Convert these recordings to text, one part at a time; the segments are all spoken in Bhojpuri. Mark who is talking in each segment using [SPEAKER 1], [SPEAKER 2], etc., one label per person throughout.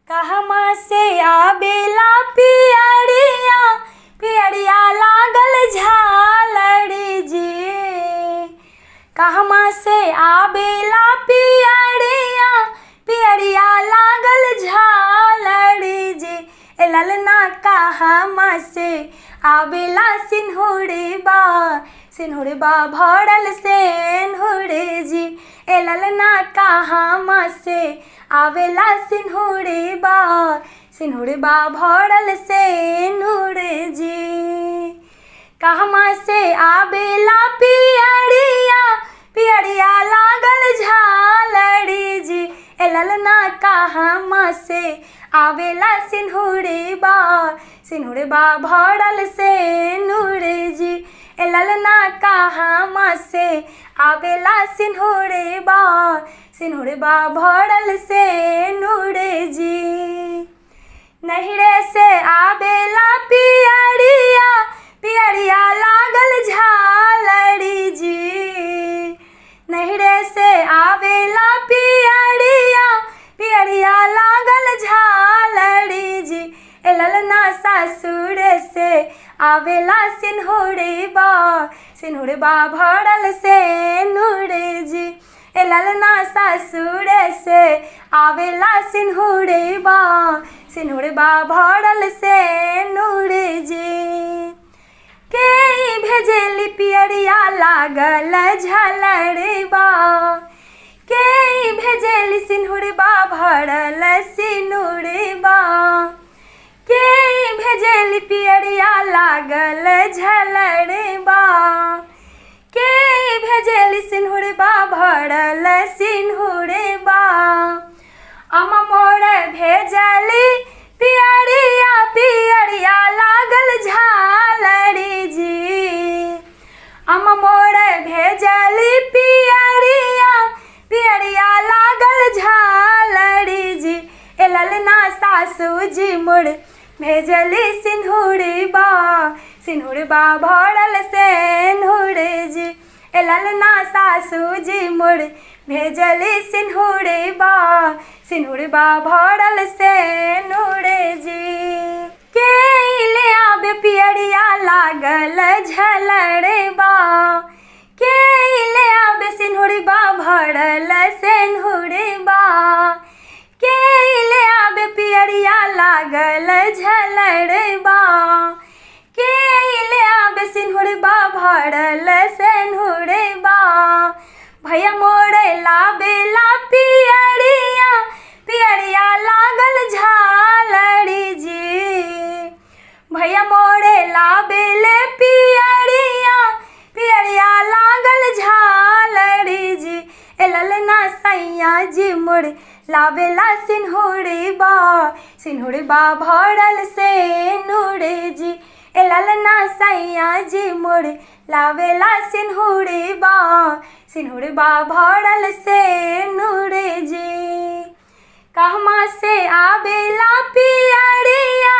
[SPEAKER 1] कहवा से आवेला पियरिया, पियरिया लागल झालरी जी। कहवा से आवेला पियरिया, पियरिया लागल झालरी जी। ए ललना कहवा से आवेला सिन्हुरबा, सिन्हुरबा भरल सेन्हुर जी। ए ललना कहवा से आवेला सिन्हुरबा, सिन्हुरबा भरल सेन्हुर जी। कहवा से आवेला पियरिया, पियरिया लागल झालरी जी। ए ललना कहवा से आवेला सिन्हुरबा, सिन्हुरबा भरल सेन्हुर जी। ए ललना कहवा से आवेला सिन्हुरबा, सिन्हुरबा भरल सेन्हुर जी। नहिरे से आवेला पियरिया, पियरिया लागल झालरी जी। नहिरे से आवेला पियरिया, पियरिया लागल झालरी जी। ए ललना सासुर से आवेला सिन्हुरबा, सिन्हुरबा भरल सेन्हुर जी। ए ललना सासुर से आवेला सिन्हुरबा, सिन्हुरबा भरल सेन्हुर जी। के भेजली पियरिया लागल झलरबा, के भेजली सिन्हुरबा भरल सिनुरबा। के भेजली पियरिया लागल झलरबा, के भेजली सिन्हुरबा भरल सिन्हुरबा। अम मोर भेजली पियरिया, पियरिया लागल झालरी जी। अम मोर भेजली पियरिया, पियरिया लागल झालरी जी। ए ललना सासू जी मोर भेजली सिन्हुरबा, सिन्हुरबा भरल सेन्हुर जी। ए ललना सासू जी मोर भेजली सिन्हुरबा, सिन्हुरबा भरल सेन्हुर जी। के ले आबे पियरिया लागल झलरबा, के ले आबे सिन्हुरबा भरल सेन्हुरबा। के ले आबे पियरिया लागल झलरबा, के ले आबे सिन्हुरबा भरल सेन्हुरबा। भैया मोर लाबेला पियरिया, पियरिया लागल झालरी जी। भैया मोर लाबेले पियरिया, पियरिया लागल झालरी जी। ए ललना सैया जी मोर लाबेला सिन्हुरबा, सिन्हुरबा भरल सेन्हुर जी। ए ललना सैया जी मोर लाबेला सिन्हुरबा, सिन्हुरबा भरल सेन्हुर जी। कहवा से आवेला पियरिया,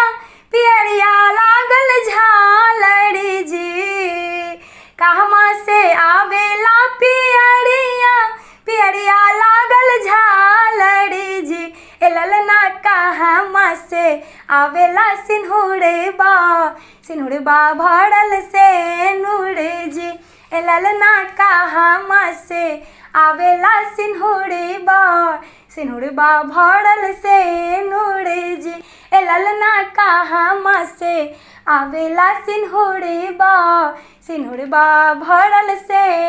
[SPEAKER 1] पियरिया लागल झालरी जी। कहवा से आवेला पियरिया, पियरिया लागल झालरी जी। ए ललना कहवा से आवेला सिन्हुरबा, सिन्हुरबा भरल सेन्हुर जी। ए ललना कहवा से आवेला सिन्हुरबा, सिन्हुरबा भरल सेन्हुर जी। ए ललना कहवा से आवेला सिन्हुरबा, सिन्हुरबा भरल से।